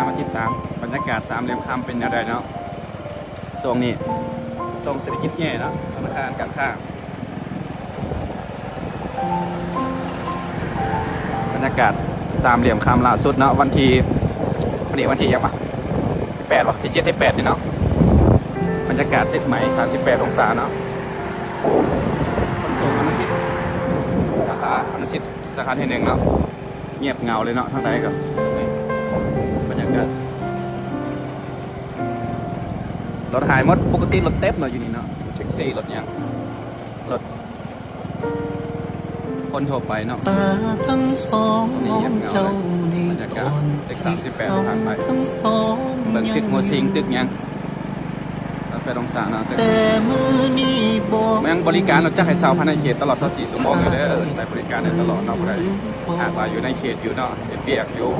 ມາຕິດຕາມບັນຍາກາດສາມຫຼ່ຽມຄຳເປັນແນວໃດເນາະ. ຊ່ວງນີ້ຊ່ວງເສດຖະກິດແຍ່ເນາະ, ທະນາຄານການຄ້າ. ບັນຍາກາດສາມຫຼ່ຽມຄຳລ່າສຸດເນາະ, ວັນທີ ວັນນີ້ວັນທີຫຍັງວະ? ທີແປດວະ? ທີເຈັດ ທີແປດນີ້ເນາະ. ບັນຍາກາດຕຶກໃໝ່ ສາມສິບແປດອົງສາເນາະ. ຂົນສົ່ງອະນຸສິດ ສາຂາອະນຸສິດ ສາຂາທີໜຶ່ງເນາະ. ງຽບເຫງົາເລີຍເນາະ, ທາງໃດກໍບັນຍາກາດ ລົດຫາຍໝົດ. ປົກກະຕິລົດເຕັມເນາະຢູ່ນີ້ເນາະ, ແທັກຊີ ລົດຫຍັງ ລົດຄົນທົ່ວໄປເນາະ. ຕາທັງສອງ ສ່ວນນີ້ງຽບເຫງົາເລີຍ. ບັນຍາກາດຕຶກສາມສິບແປດຜ່ານໄປ, ເບິ່ງຕຶກຫົວຊິງ ຕຶກຫຍັງ ແປດອົງສາເນາະ. ແຕ່ມື້ນີ້ບໍ່ ຍັງບໍລິການລົດຈັກໃຫ້ເຊົ່າພາຍໃນເຂດຕະຫຼອດຊາວສີ່ຊົ່ວໂມງຢູ່ເດີ, ໃຊ້ບໍລິການໄດ້ຕະຫຼອດເນາະ. ຜູ້ໃດຫາກວ່າຢູ່ໃນເຂດຢູ່ເນາະ, ເຮັດວຽກຢູ່